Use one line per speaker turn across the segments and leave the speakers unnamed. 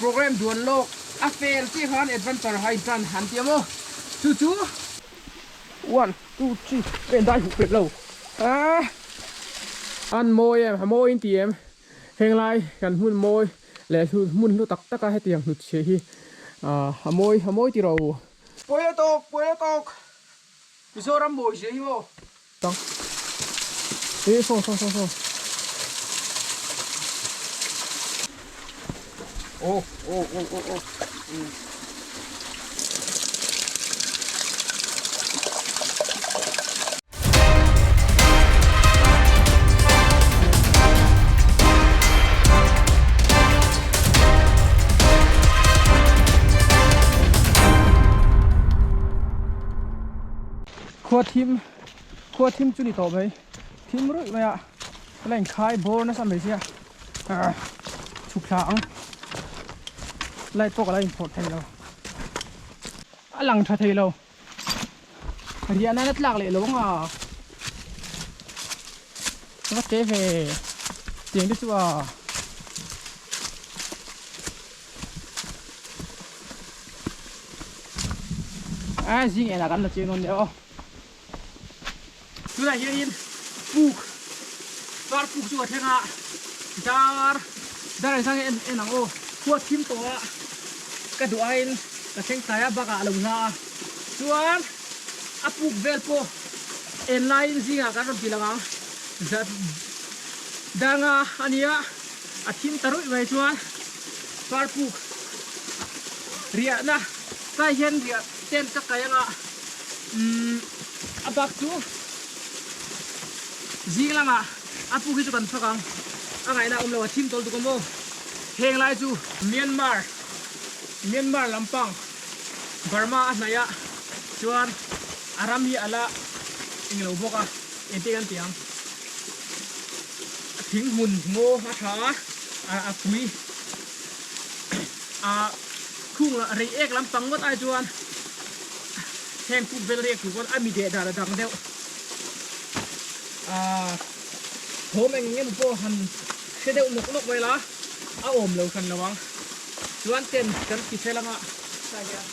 Program duan lawk a fel chiah khan adventure hai tan han ti a maw chu chu one two three ka in dai huh pep lo ah an mawi em a mawi in ti em henglai kan hmun mawi leh hmun hlu tak tak a hetiang hnutchhiah hi ah a mawi a mawi tiro pawi a tawk pawi a tawk Mizoram mawi zia hi maw. Tang e saw saw saw saw. Oh oh oh oh oh. Khua thim khua thim chu ni tawh mai thim ruih mai a la inkhai bawr nasa mai sia chhuk thla ang light pawh ka la inphawrh thei lo a lang tha thei lo riah nana tlak leh lo ang a va te ve tiang te chu a. A zing enah kan la chiang dawn nia aw. Tunah hianin puk par puk chu ka thleng a dar dar engzang nge en en ang aw khua thim tawh a ka duh aiin ka thleng tlai a bakah a lo hla a chuan a puk vel pawh en laiin zingah kan rawn ti lang ang dar nga a nia a thim ta ruih mai chuan par puk riahna tlai hian riah tent ka kai anga umm a bak chu zing lamah a puk hi chu kan fak ang a ngaihna a awm lo a thim tawl tuk a maw heng lai chu Myanmar Myanmar lampang Burma a hnaih a chuan a ram hi a la englo bawk a engtin kan ti ang thing hmun ngaw a tha a a pui a khung lah rei ek lampang ngawt ai chuan heng puk vel riak tur pawn a mi deh dan a dang deuh ah thawm eng eng emaw pawh han hre deuh nawk nawk mai la a awm lo hran lo ang chuan tent kan ti fel anga tah hian.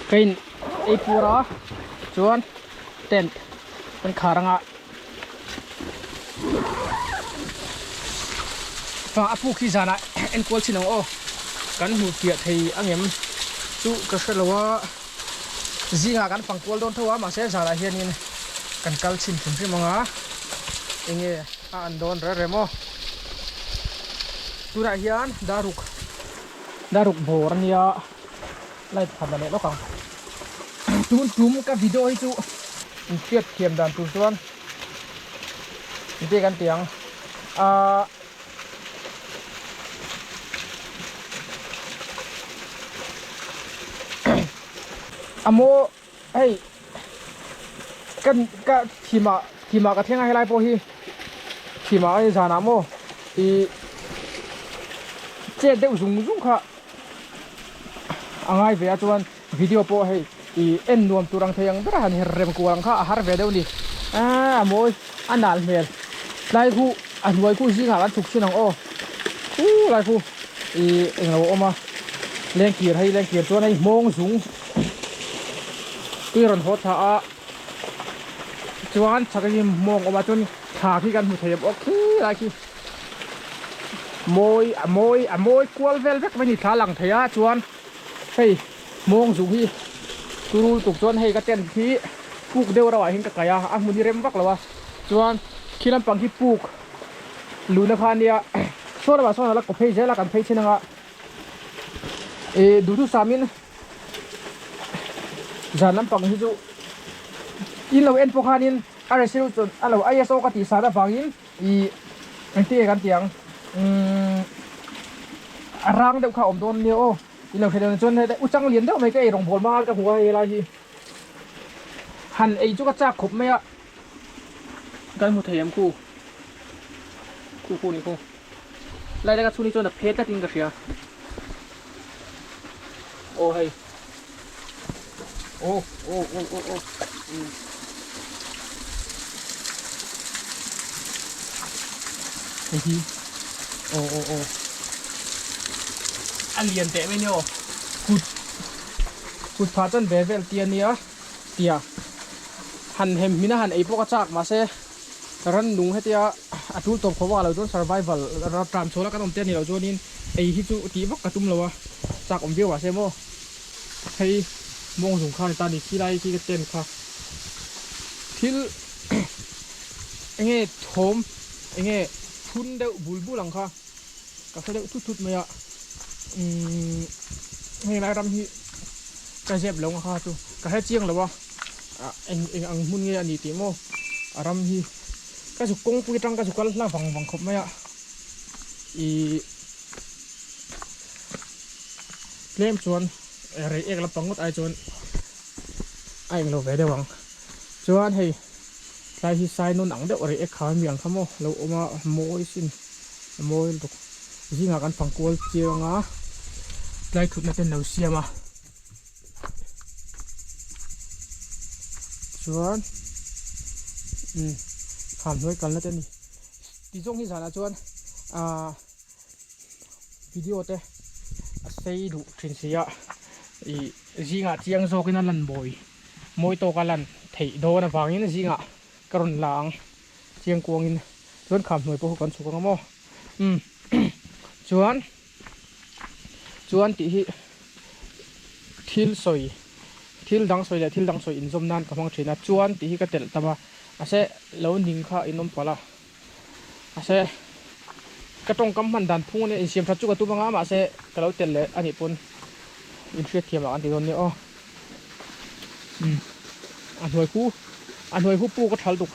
Ka in ei pur a chuan tent kan khar anga fa a puk hi zanah enkual chin ang aw kan hmuh fiah thei angem chu ka hre lo a zingah kan fang kual dawn tho a mahse zanah hianin kan kal chhin hrim hrim anga enge a an dawn reng reng aw tunah hian daruk daruk bawr ania. Light khat la leh lawk ang. Tun tum ka video hi chu in hriat thiam dan tur chuan engte kan ti ang ahh a maw hei ka ka thimah thimah ka thleng a helai pawh hi thimah hei zanah maw ih chet deuh zung zung kha. A ngai ve a chuan video pawh hei ih en nuam tur ang thei ang ber a han her rem kual ang kha a har ve deuh a ni aaa a mawi a nal hmel tlai khu a hnuai khu zingah kan chhuk chhin ang aw u lai khu ih englo a awm a lengkir hei lengkir chuan hei hmawng zung tui rawn haw thla a chuan chhak hi hmawng a awm a chuan thla khi kan hmu thei a khi lai khi. Mawi a mawi a mawi kual vel vek mai ni thla lang thei a chuan hei mawng zuk hi turul tuk chuan hei ka tent hi puk deuh rauh ah hian ka kaih a a hmun hi rem vak lo a chuan khi lampang hi puk luhna kha ania saw lamah sawn a la kaw phei zel a kan phei chin anga ih duhthusam in zan lampang hi chu in lo en pawh khanin a resolution a lo ISO ka tih sat avangin. Ih engtin nge kan tih ang umm a rang deuh kha a awm dawn nia aw i lo hre deuh chuan heta u chang lian deuh mai ka ei rawngbawl hma ka hmu a hei lai hi han ei chu ka chak khawp mai a kan hmu thei em khu khu khu ni khu lai laka chhun hi chuan a phe tlat in ka hria aw hei aw aw aw aw aw umm. Hei hi aw aw aw a lian teh mai nia aw kut kut phah chuan ve vel tia nia tia han hem hmin a han ei pawh ka chak mahse rannung hetia a tul tawp khawp a lo chuan survival tlan chhuah la kan awm te a ni loh chuanin ei hi chu tih vak ka tum lo a chak awm viau mahse maw hei mawng zung kha a ni ta a ni khilai khi ka tent kha thil enge thawm enge phun deuh bul bul ang kha ka hre deuh thut thut mai a umm heng lai ram hi ka zep lo ang kha chu ka hre chiang lo a ah eng eng ang hmun nge a ni tih maw a ram hi ka zuk kawngpui atang ka zuk kal hla vang vang khawp mai a ih tlem chuan rei ek lampang ngawt ai chuan a englo ve deuh ang chuan hei tlai hi sai nawn ang deuh rei ek kha mi ang kha maw lo awm a mawi sin a mawi lutuk zingah kan fang kual chiang a tlai thutna te an lo siam a chuan umm kham hnuai kalna te a ni ti zawng hi zanah chuan ahh video te a sei duh thin si a ih zingah chiang zawkin a lan mawi mawi tawka lan theih dawn avangin zingah ka rawn la ang chiang kuangin chuan kham hnuai pawh kan chhuk ang a maw umm chuan chuan tih hi thil sawi thil dang sawi leh thil dang sawi inzawm nan ka hmang thin a chuan tih hi ka telh tam a mahse lo ning kha in awm palh a mahse ka tawngkam hman dan phung ania insiam that chu ka tum anga mahse ka lo telh leh anih pawn inhriat thiam ah kan ti dawn nia aw umm a hnuai khu a hnuai khu puk a thal tuk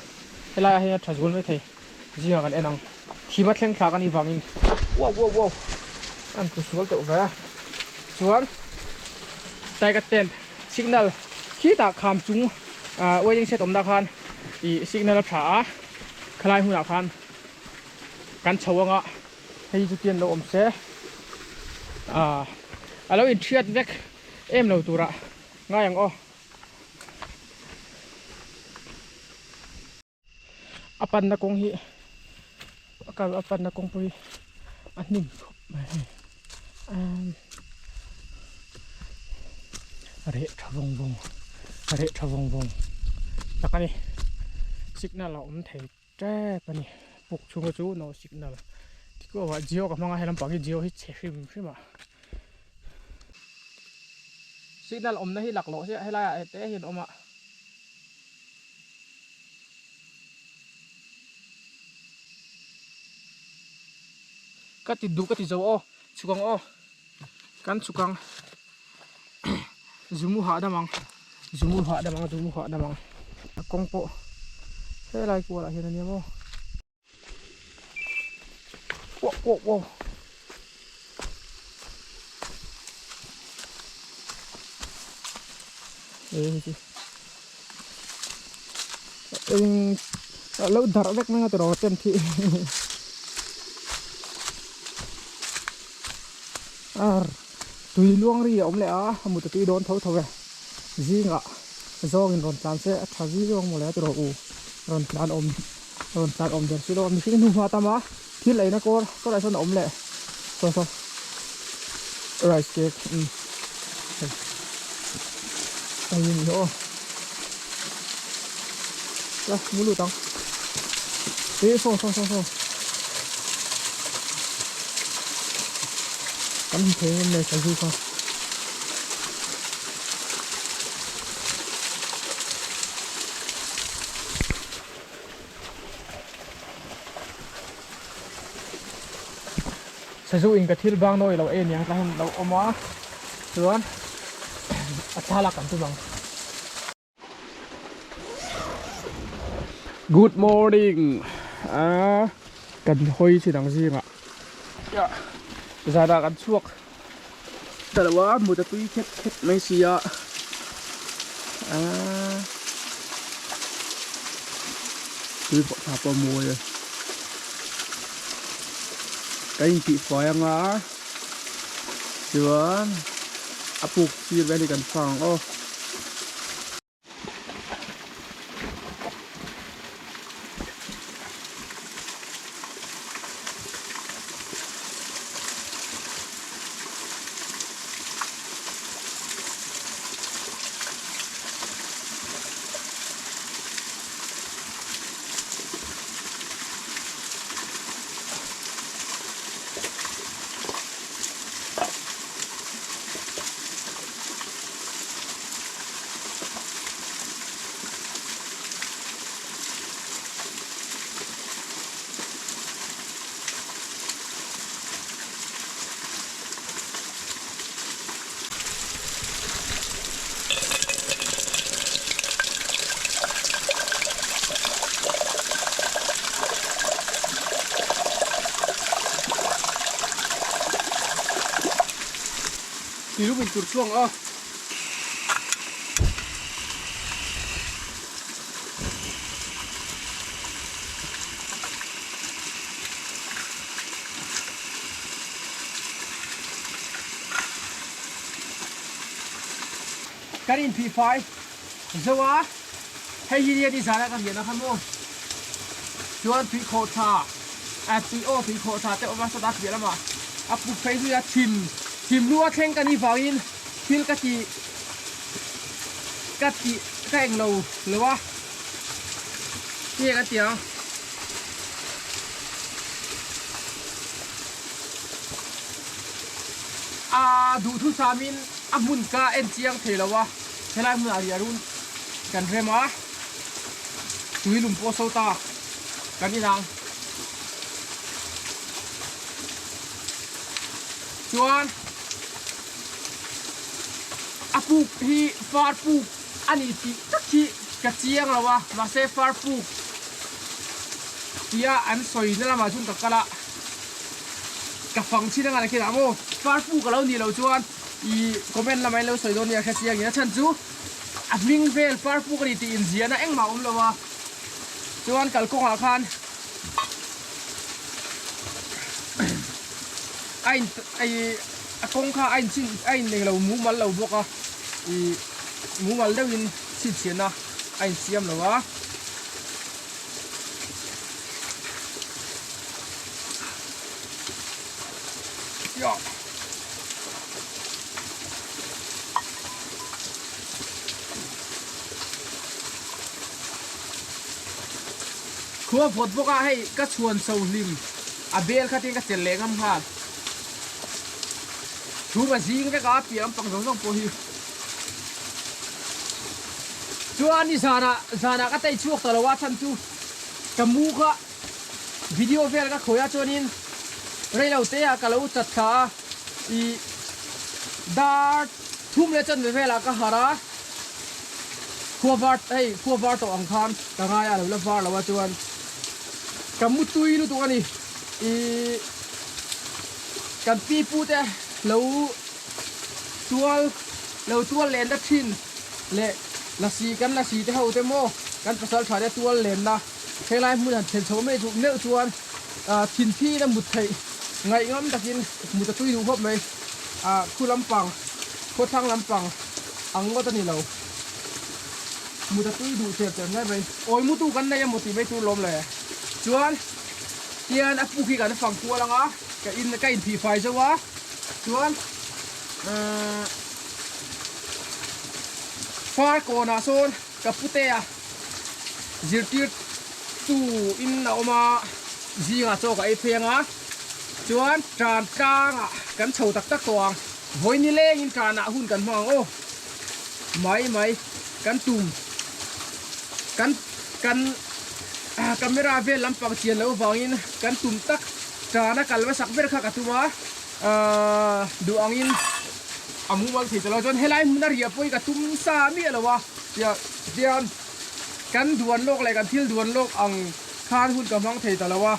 helai ah hian a tha zul maithei. Zingah kan en ang. Thim a thleng thlak a nih vangin wow wow wow an tlu sual teuh ve a. Chuan tiger tent signal khitah kham chung ah waiting shed awmna khan ih signal a tha a khalai hmunah khan kan chho anga hei chu tian lo awm se ah a lo inthiat vek em lo turah ngai ang aw. A panna kawng hi a kal a panna kawng pawh hi a hnim khawp mai hei umm
A reh tha vawng vawng a reh tha vawng vawng tak a ni signal a awm thei tep a ni puk chhunga chu no signal tikawah jio ka hmang a helam pang hi jio hi chhe hrim hrim a signal awmna hi laklawh chiah helaiah hete hian a awm a. Ka ti duh ka ti zo aw chhuk ang aw kan chhuk ang zumu hahdam ang zumu hahdam ang zumu hahdam ang a kawng pawh helai kualah hian a nia maw wow wow wow e hi eng lo darh vek mai a tiraw tent hi ar tui luang ri a awm leh a a mut a tui dawn tho tho e zingah zawngin rawn tlan se a tha viau ang mawle a tiraw u rawn tlan awm rawn tlan awm der si lo a mihring hnu hma tam a thil eina kawr kawrah sawn a awm leh saw saw rice cake umm hei hei hi a ni aw la mu lut ang eh saw saw saw saw kan hmu thei em em sazu kha. Sazu in ka thil bang nawi lo ei aniang tlai hian lo awm a chuan a thla lak kan tum ang.
Good morning a kan hawi chin ang zingah zanah kan chhuak ta lo a mut a tui khet khet mai si a aaa tui pawh thla pawh a mawi a ka intihfai anga chuan a puk sir vel hi kan fang ang aw. Tui lum in tur chuang a. Kan inphih fai zo a, hei hi nia nizana ka riahna kha maw chuan tui khawh tha tui aw tui khawh tha te awm a sawta piah lamah a puk phei zui a thim thim lu a thleng ka nih vangin thil ka ti ka ti ka eng lo lo a nge ka ti ang. A duhthusamin a hmun ka en chiang thei lo a, helai hmunah riah run kan rem a, tui lum pawh so ta kan inang. Chuan a puk hi far puk a ni tih tak hi ka chiang lo a, mahse far puk tia an sawi na lamah chuan ka kal a. Ka fang chin anga nakin ah maw far puk alo nih loh chuan i comment lamah in lo sawi dawn nia hre chiang in a chhan chu a hming vel far puk ani tih inziahna engmah a awm lo a chuan kalkawngah khan a in i a kawng kha a in chin a in englo mumal lo bawk a i mumal deuhin chhinchhiahna a insiam lo a. Khua vawt bawk a hei ka chhuan so hlim a bel kha tin ka chelh leh ngam nghal. Chhum a zing vek a piah lampang zawng zawng pawh hi. Chuan ni zanah zanah ka tei chhuak ta lo a chhan chu ka mu kha video vel ka khawi a chuanin reilo te ah ka lo chat thla a ih dar thum leh chanve velah ka harh a khua var hei khua var tawh ang khan ka ngai a lo la var lo a chuan ka mu tui lutuk a ni ih kan pi pu te lo tual lo tual lenna thin leh lasi kan lasi te ho te maw kan pasal tha te tual lenna helai hmun han thlen chho mai chu meuh chuan ah thinphi in a mut theih ngaih ngam takin mut a tui duh khawp mai ah khu lampang khawthlang lampang ang ngawt a ni lo mut a tui duh cher cher mai mai awi mutu kan nei emaw tih mai tur lawm le chuan tian a puk hi kan fang kual ang a ka in ka inphih fai zo a chuan umm far kawnah sawn ka pute a. Zirtirtu in a awm a, zingah chaw ka ei phei ang a, chuan tan tlangah kan chho tak tak tawh ang, vawi ni lengin tanah hun kan hmang ang aw, mai mai kan tum kan kan camera vel lampang chian loh avangin kan tum tak tana kal hmasak ber kha ka tum a, ahh duh angin a mumal thei ta lo chuan helai hmuna riah pawh hi ka tum sa miah lo a. Tiah hian kan duan lawk leh kan thil duan lawk ang khan hun ka hmang thei ta lo a,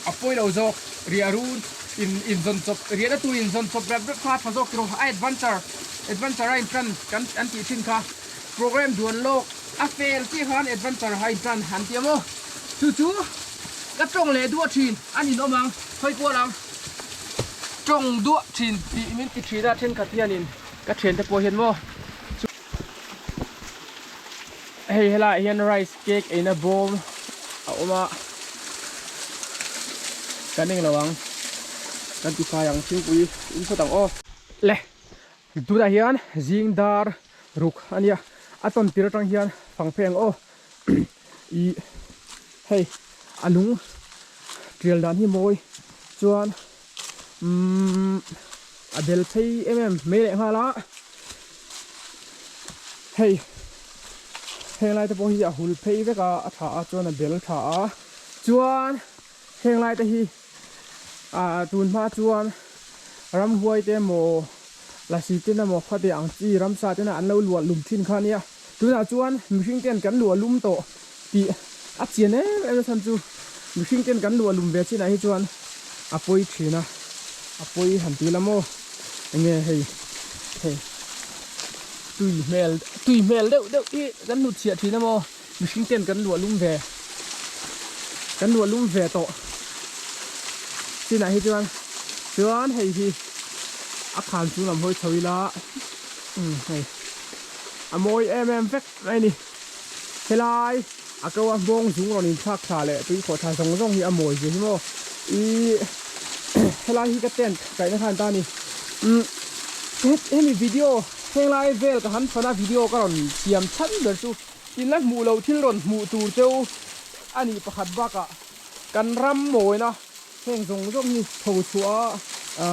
a pawi lo zawk riah run in inzawn chawp riahna tur inzawn chawp rep rep kha a tha zawk tiraw a adventure adventure a intan kan an tih thin kha program duan lawk a fel chiah khan adventure a intan an ti a maw chu chu ka tawng leh duah thin a ninawm ang hawi kual ang tawng duah thin tih min ti thin a thenkhat hianin ka thiante pawh hian maw hei helaiah hian rice cake eina bawm a awm a kan eng lo ang kan ti fai ang thingpui in phawt ang aw le tunah hian zing dar ruk a nia a tawn tir atang hian fang phei ang aw ih hei a lung tial dan hi mawi chuan umm a bel phei em em mai leh nghal a hei heng lai te pawh hi a hul phei vek a a tha a chuan a bel tha a chuan heng lai te hi ah tun hma chuan ramhuai te emaw lasi te emaw khawte ang chi ramsa te an lo luah lum thin kha ania tunah chuan mihring ten kan luah lum tawh tih a chian em em a chhan chu mihring ten kan luah lum ve chinah hi chuan a pawi thin a a pawi han ti la maw enge hei hei tui hmel tui hmel deuh deuh hi kan hnut chhiah thin a maw mihring ten kan luah lum ve kan luah lum ve tawh chinah hi chuan chuan hei hi a khan chung lam hawi chho ila umm hei a mawi em em vek mai a ni. Helai a ko a hmawng zung rawn inthlak thla leh tui khawh thla zawng zawng hi a mawi zia hi maw ih helai hi ka tent kaihna khan ta a ni umm hemi video henglai vel ka han fan a video ka rawn siam chhan ber chu in la hmuh loh thil rawn hmuh tur cheu a nih pakhat bakah kan ram mawina Heng zawng zawng hi tho chhuah a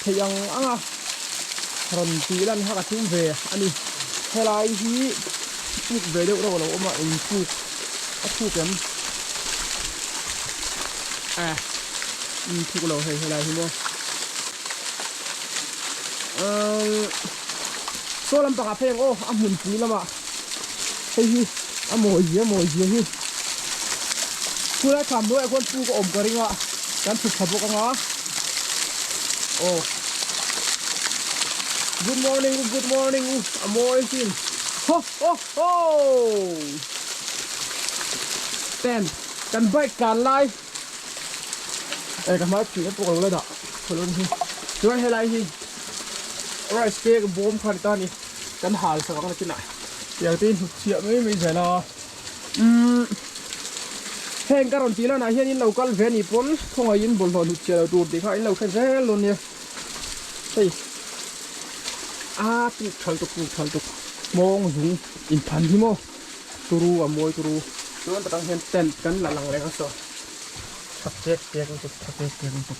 theih ang ang a rawn tih lan kha ka tum ve a ni. Helai hi puk ve deuh reuh a lo awm a, eng puk a thuk em? A in thuk lo hei helai hi maw. Umm saw lampangah phei ang aw a hmunpui lamah hei hi a mawi zia mawi zia hi. Khulai kham hnuaiah khuan puk a awm ka ring a, kan chhuk thla bawk anga aw Good morning u good morning u a mawi sin ho ho ho Tent kan bike tlan lai e ka hmai phih na pawh ka lo la dah khawlh hi chuan helai hi rice cake bawm kha ni ta ni kan hal sak ang nakinah tiang te in hnut chhiah mai mai zel a. Umm heng ka rawn tih lanah hian in lo kal ve anih pawn khawngaihin bawlhhlawh hnut chhiah lo tur tih kha in lo hre zel dawn nia hei a puk thal tuk puk thal tuk hmawng zung in phan hi maw turu a mawi turu. Chuan takah hian tent kan la lang leh ang saw. Tha tek tek lutuk tha tek tek lutuk.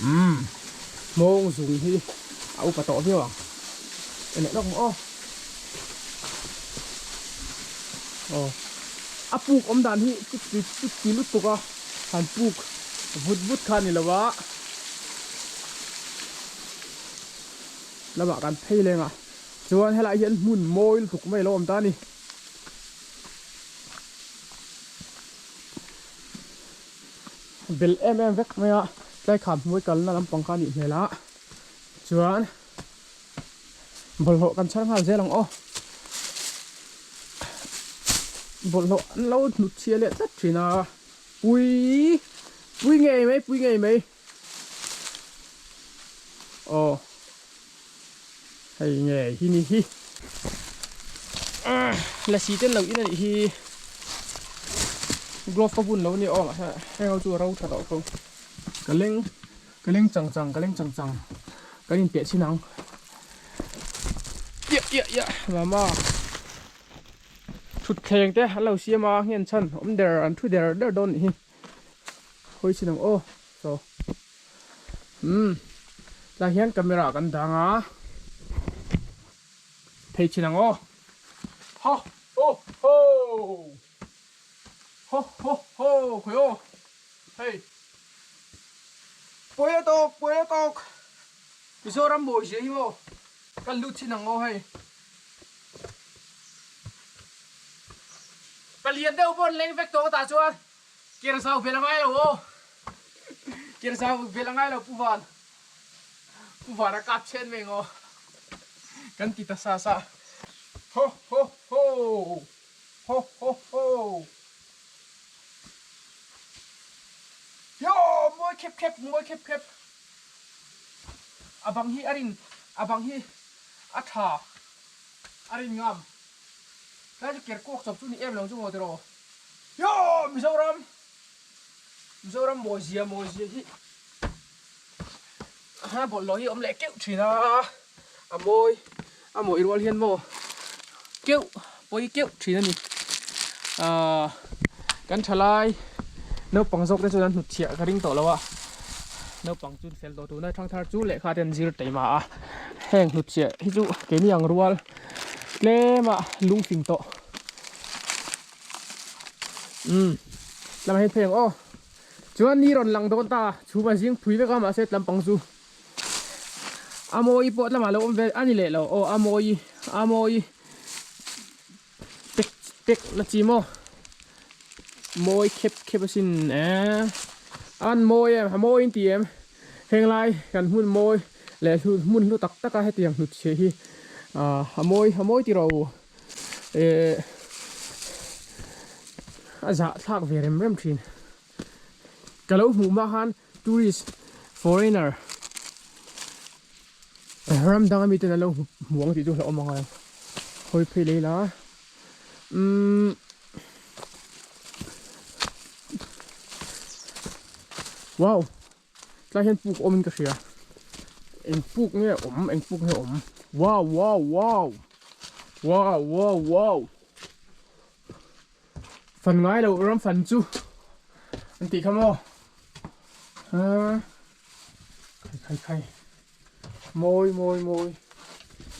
Umm hmawng zung hi a upa tawh viau ang. En leh lawk maw aw. Aw a puk awm dan hi chu ti chu ti lutuk a han puk vut vut kha a ni lo a. Lamah kan phei leng a chuan helaiah hian hmun mawi lutuk mai a lo awm ta a ni. Bel em em vek mai a tlai kham hnuai kalna lampang kha a nih hmel a chuan bawlhhlawh kan chhar nghal zel ang aw bawlhhlawh an lo hnut chhia leh tlat thin a pui pui ngei mai pui ngei mai aw. Hei nge hi ni hi lasi ten lo in a nih hi glove ka bun lo a ni aw mahse heng ho chu a ro tha tawh tho ka leng ka leng chang chang ka leng chang chang kan in piah chin ang ia ia ia mama thutthleng te an lo siam a nghen chhan awm der an thu der der dawn a nih hi hawi chin ang aw saw. Umm tlai hian camera kan dang a phei chin ang aw ho ho ho ho ho ho khawi aw hei pawi a tawk pawi a tawk Mizoram mawi zia hi maw kan lut chin ang aw hei palian deuh pawh an leng vek tawh tah chuan. Ker zau vel a ngai lo aw. Ker zau vel a ngai lo Pu Van. Pu Van a kap chen mai ngaw. Kan ti ta sa sa. Ho ho ho. Ho ho ho. Yo mawi khep khep mawi khep khep. A bang hi a rin a bang hi a tha a rin ngam. Tlai chu ker kuak chawp chu ni em lo chu maw tiraw. Yo Mizoram Mizoram mawi zia mawi zia hi ha bawlhhlawh hi awm leh keuh thin a a mawi a mawi rual hian maw keuh pawi keuh thin a ni ahh kan thalai naupang zawk te chuan an hnutchhiah ka ring tawh lo a naupang chu fel tawh tuna thangthar chu lehkha te an zir taima a heng hnutchhiah hi chu keini ang rual tlema lungfing tawh. Umm tlam ah hian phei ang aw chuan ni rawn lang dawn ta chhum a zing phui vek a mahse tlam pang chu a mawi pawh tlamah lo awm ve a ni leh lo aw a mawi a mawi pek pek na chi maw mawi khep khep asin eh an mawi em a mawi in ti em heng lai kan hmun mawi leh hmun hlu tak tak a hetiang hnutchhiah hi ah a mawi a mawi tiraw eh a zah thlak ve rem rem thin ka lo hmuh hma khan tourist foreigner ram dang ami ten an lo hmu ang tih chu hlauhawm a ngai ang hawi phei lei la umm wow. Tlai hian puk awmin ka hria eng puk nge awm eng puk nge awm wow wow wow wow wow wow fan ngai lo ram fan chu an tih kha maw khai khai khai mawi mawi mawi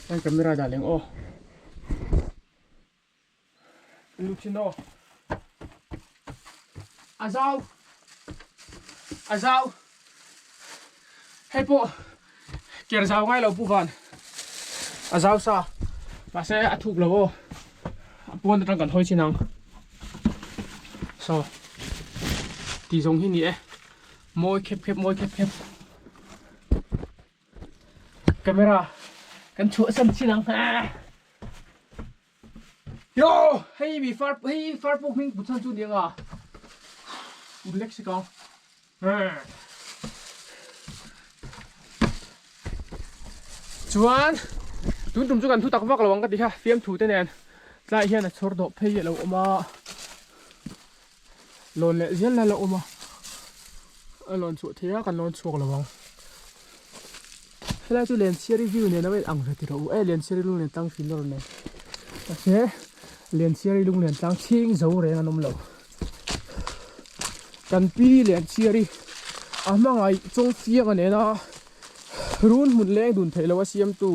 hei camera dah leng aw Lucino a zau a zau hei pawh ker zau ngai lo pu van a zau sa mahse a thuk lo aw a pawn atang kan hawi chin ang saw tih zawng hi ni e mawi khep khep mawi khep khep. Camera kan chhuah san chin ang Yo hei mi far hei far puk hming put chan chu ni anga un lek si ka chuan tun tum chu kan thu tak vak lo ang ka ti kha fiam thu te nen tlai hian a chhawr dawh phei a lo awm a lawn leh zel la la awm a a lawn chhuah thei a kan lawn chhuak lo ang helai chu Lensiari view nen a in ang ve tih rawh u e Lensiari lung nen tlang fim na rawn nei mahse. Lianchhiari lunglen tlang chhing zo reng an awm lo. Kan pi Lianchhiari a hmangaih chawng fiang a nen a, run hmun leng dun theih loh a siamtu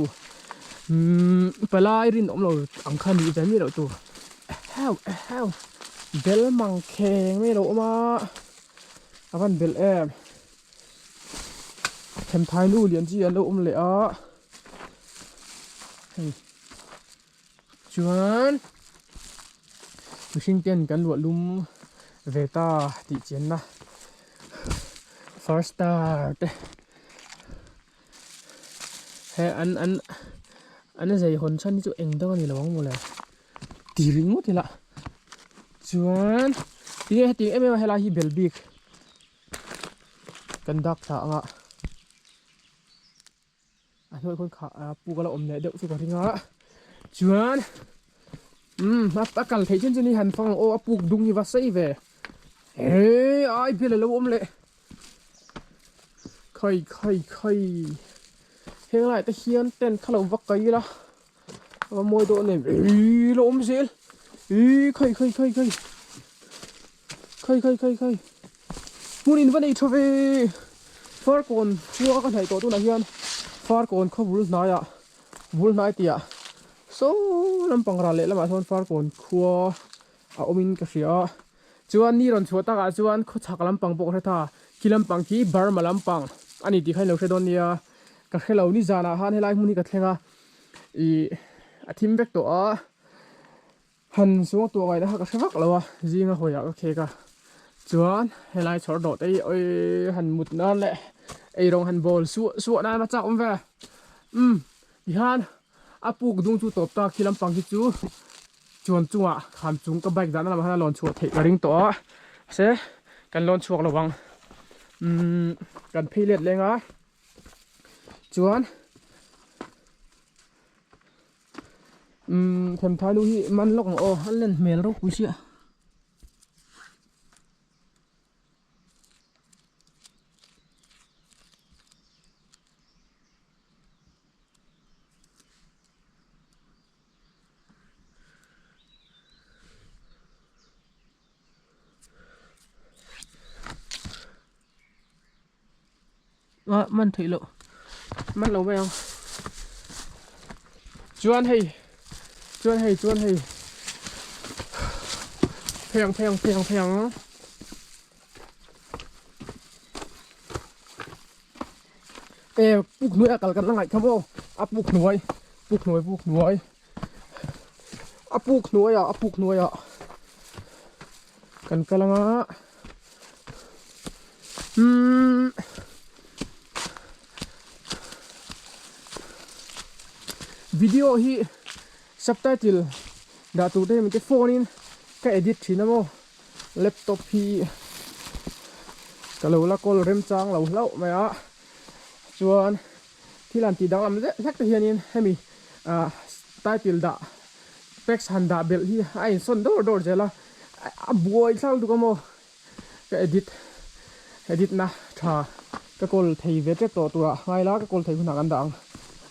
umm palai rinawm lo ang kha nih ve miah loh tur. Eheu eheu bel mang kheng mai a lo awm a, a van bel em. Themthai nu lian chi an lo awm leh a, hei. Chuan mihring ten kan luah lum ve ta tih chianna first star te he an an an zei hawn chhan hi chu eng dang a ni lo ang mawle ti ringawt ila chuan tinge hetiang em em a helai hi bel bik kan dak thla anga. A hnuai khawn kha puk a la awm leh deuh chu ka ring a chuan umm a kal theih chin chin hi han fang ang aw a puk dung hi va sei ve he ai bial a lo awm leh khai khai khai heng lai te hian tent kha lo va kai ila a va mawi dawn em ih la awm zel ih khai khai khai khai Khai khai khai khai hmun in va nei tha ve Farkawn khua ka hnaih tawh tunah hian Farkawn khaw bul hnaiah bul hnai tihah saw lampang ral leh lamah sawn Farkawn khua a awmin ka hria a chuan ni rawn chhuah takah chuan khaw chhak lampang pawh ka hre tha khi lampang khi Burma lampang a ni tih kha in lo hre dawn nia ka hre lo nizanah khan helai hmun hi ka thleng a ih a thim vek tawh a. Han suang tuah ngaihna kha ka hre vak lo a, zinga hawiah ka khek a, chuan helai chhawr dawh te hi awi han mut nan leh eirawng han bawl suah suah nan a chak awm ve, umm tihian a puk dung chu tawp ta khi lampang hi chu chuan chungah kham chung ka bike dahna lamah khan a lawn chhuah theih ka ring tawh a, mahse kan lawn chhuak lo ang, umm kan phei let leng a chuan. Umm themthai lu hi man lawk ang aw a len hmel ropui sia. A man theih loh man lo mai ang chuan hei chuan hei chuan hei phei ang phei ang phei ang phei ang e puk hnuai a kal kan la ngaih kha maw a puk hnuai puk hnuai puk hnuai a puk hnuai ah a puk hnuai ah kan kal anga umm video hi subtitle dah tur te hi mite phone in ka edit thin a maw laptop hi ka lo la kawl remchang lo hlauh mai a chuan thil han tih danglam zet hlek te hianin hemi ah title dah text han dah belh hi a insawn dawr dawr zel a a buai thlak lutuk a maw ka edit edit na tha ka kawl thei ve tep tawh turah ngai la ka kawl thei hunah kan dah ang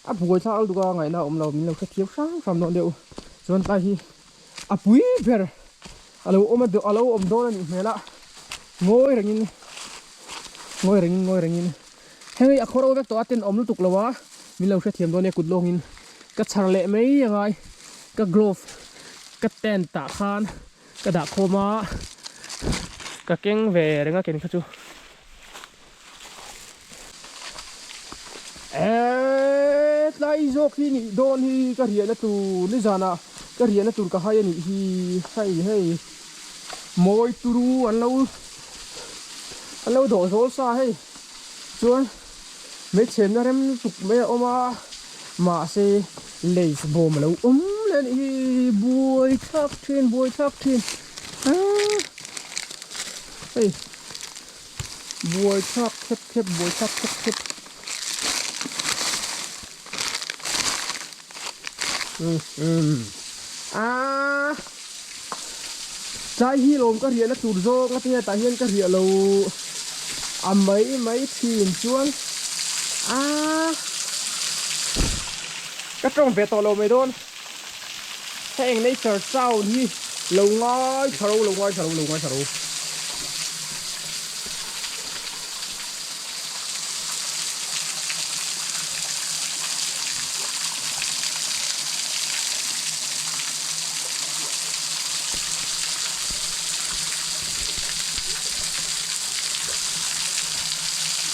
a buai thlak lutuk a ngaihna a awm lo min lo hrethiam hrang hrang dawn deuh chuan tlai hi a pui ber a lo awm a a lo awm dawn a nih hmel a ngawi rengin ngawi rengin ngawi rengin heng hi a khawro vek tawh a tenawm lutuk lo a min lo hrethiam dawn nia kut lawngin ka chhar leh mai a ngai ka glove ka tent ah khan ka dah khawm a ka keng ve reng a ken kha chu eeee tlai zawk hi nih dawn hi ka riahna tur nizanah ka riahna tur ka hai a nih hi hei hei mawi turu an lo an lo dawh zawl sa hei chuan hmeichhenna rem tuk mai a awm a mahse lace bawm a lo awm leh a nih hi buai thlak thin buai thlak thin aaa hei. Buai thlak khep khep buai thlak khep khep Aaa Tlai hi lawm ka riahna tur zawng a tinge tah hian ka riah lo a mai mai thin chuan Aaa Ka tawng ve tawh lo mai dawn. Heng nature sound hi lo ngai tha ro lo ngai tha ro lo ngai tha ro.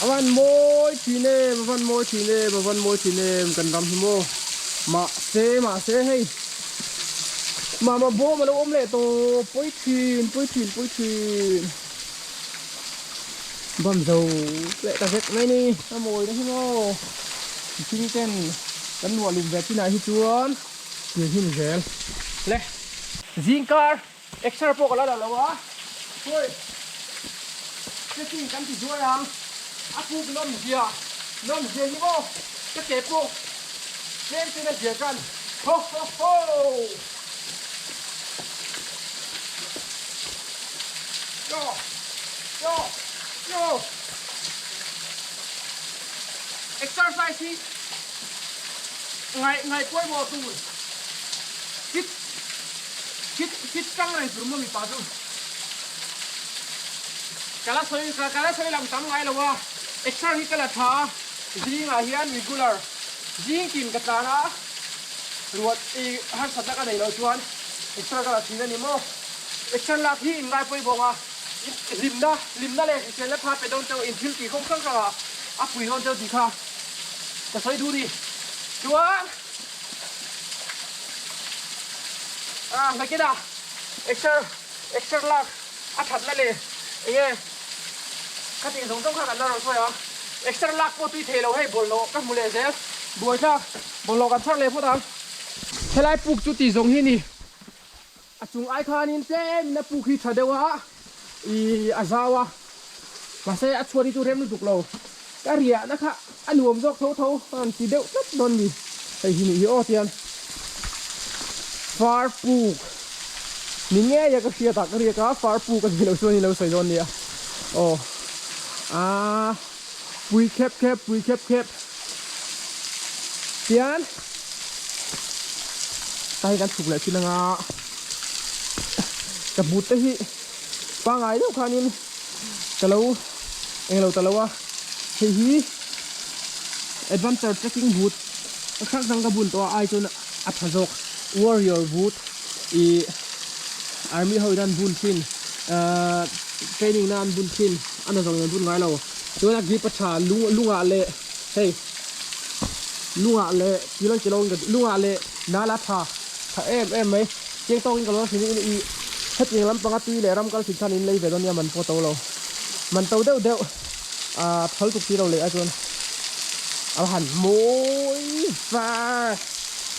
A van mawi thin em a van mawi thin em a van mawi thin em kan ram hi maw mahse mahse hei mama bawm a lo awm leh tawh pawi thin pawi thin pawi thin bam zo leh ta vek mai ni a mawi na hi maw mihring ten kan luah lum ve chinah hi chuan tui hi ni zel le zingkar Exer pawh ka la la lo a, hawi trekking kan ti zuai ang, a kuk nawm zia nawm zia hi maw ka ke pawh tlem ten a zia tan ho ho ho. Yo yo yo exercise hi ngai ngai pawimawh tur fit Fit fit tang reng tur maw mipa chu ka la sawi ka la sawi lang tam ngai lo a exer hi ka la tha a zingah hian regular zing tin ka tlan a ruat i harsatna ka nei loh chuan exer ka la thin a ni maw exer lak hi in ngai pawimawh a hlimna hlimna leh hriselna tha pe dawn chauh in thil tih khawng hrang hrang ah a pui dawn chauh tih kha ka sawi duh a ni chuan. Ah nakinah exer exer lak a that na leh enge ka tih zawng zawng kha kan la rawn sawi a exer lak pawh tui thei lo hei bawlhhlawh ka hmu leh zel buaithlak bawlhhlawh kan chhar leh phawt ang helai puk chu tih zawng hi ni a chung ai khanin tlem in a puk hi tha deuh a ih a zau a mahse a chhuat hi chu rem lutuk lo ka riahna kha a nuam zawk tho tho a rawn ti deuh tlat dawn ni hei hi nih hi aw tian far puk ni ngei a ka hriat ah ka riak a far puk a ni lo chuan in lo sawi dawn nia aw aaa pui khep khep pui khep khep tian ta hi kan chhuk leh thin anga ka but te hi pangai deuh khanin ka lo englo ta lo a hei hi adventure trekking boot a hrang hrang ka bun tawh a ai chuan a tha zawk warrior boot ih army ho in an bun thin ahh training na an bun thin a na zawng in an bun ngai lo chuan a grip a tha lung lungah leh hei lungah leh tih lan chilo in ka lungah leh nala tha tha em em mai chiang tawkin ka lo hrilh in ih hetiang lampanga tui leh ram kal thin khan in lei ve dawn nia man pawh to lo man to deuh deuh ah phal tuk si lo leh a chuan a han mawi va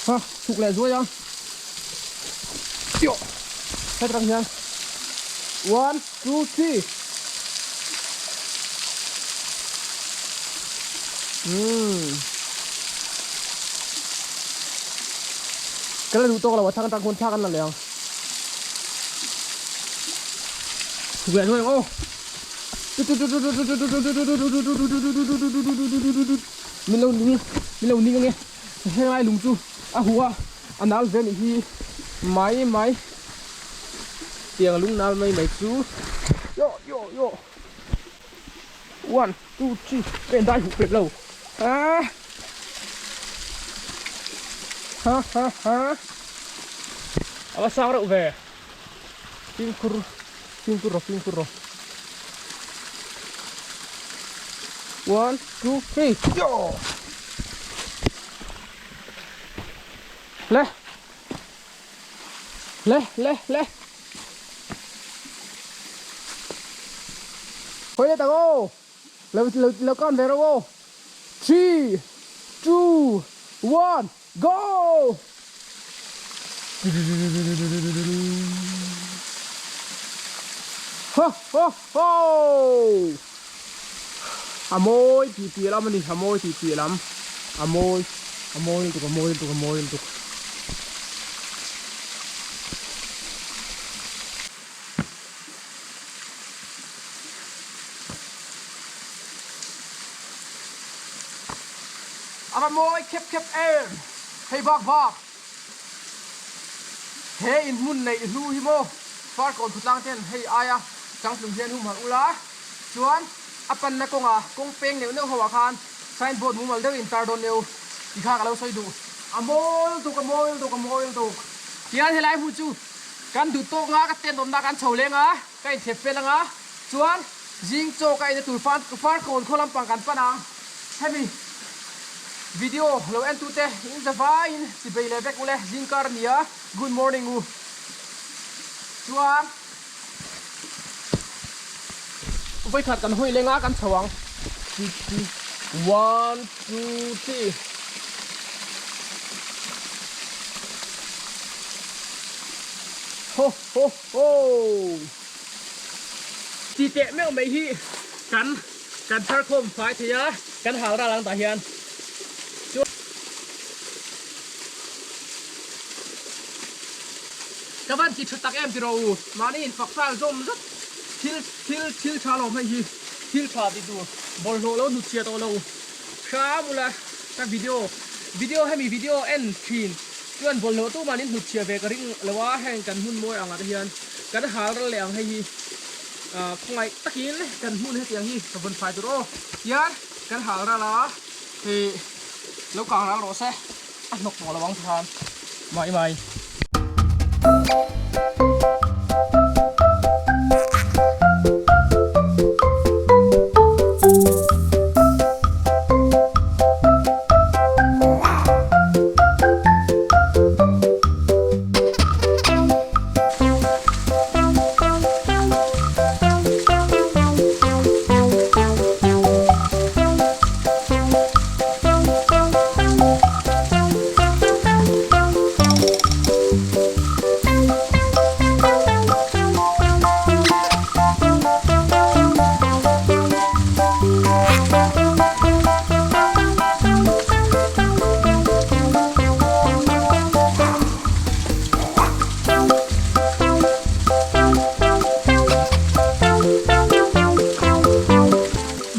ha chhuk leh zuai a tioh hetrang hian 1 2 3 umm ka la duh tawk lo a thang atang khawn thlak an la leh ang chhuk leh zuai ang aw min lo ning min lo ning ange helai lung chu a huh a a nal ve anih hi mai mai tiang lung nal mai mai chu yo yo yo 1 2 3 pen dai huh pep lo a ha ha ha a va sang reuh ve fimkhur fimkhur rawh fimkhur rawh 1 2 3 yo le Le le le Khoi le tak aw Lo lo lo kan ve rawh aw 3 2 1 go Ho ho ho A mawi tih piah lam a ni a mawi tih piah lam a mawi a mawi lutuk a mawi lutuk a mawi lutuk. A va mawi khep khep em hei bak bak. He in hmun neih hlu hi maw Farkawn Thutlang ten hei aia changtlung hian humhalh ula chuan a panna kawnga kawng peng neuh neuh ho ah khan sign board mumal deuh in tar dawn neu tih kha ka lo sawi duh. A mawi lutuk a mawi lutuk a mawi lutuk. Tihian helai hmun chu kan duh tawk nga ka tent awmna kan chho leng a ka inthlep fel anga chuan zing chaw ka eina tur Farkawn khaw lampang kan pan ang hemi video lo en tute in za vaiin chibei leh vek ule zing kar ania good morning u chuan vawikhat kan hawi leng a kan chho ang one two three ho ho ho ti teh meuh mai hi kan kan thar khawm fai thei a kan hal ral ang tah hian chuan Ka van ti tha tak em tiraw u, mahni in fak nghal zawm zat thil thil thil tha lo hmai hi thil tha ti tur bawlhhlawh lo hnut chhia tawh lo hram ula ka video video hemi video en thin chuan bawlhhlawh tu mahni hnut chhia ve ka ring lo a heng kan hmun mawi angah te hian kan hal ral leh ang hei hi ah khawngaih takin kan hmun hetiang hi ka vawn fai tur aw tian kan hal ral a hei lo kang ral rawh se. A hnawk tawh lo ang tikhan mai mai.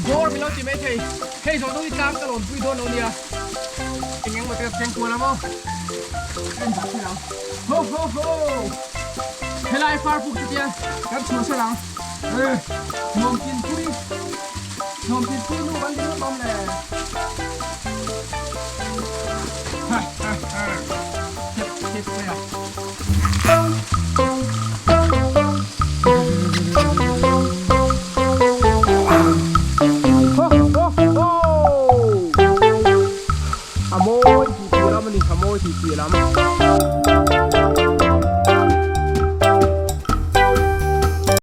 Bawr min lo ti mai thei. Hei zawh deuh hi tlang ka lawn pui dawn lo nia. Eng eng maw te ka thleng kual ang aw. Ka inzah thei ang. Ho ho ho! Helai far puk chu tia kan chhuah sel ang. Nuam tin pui nuam tin pui nu kan ti ngawt awm le. Ha ha ha. Hep hep mai a. A mawi tih piah lam a ni, a mawi tih piah lam.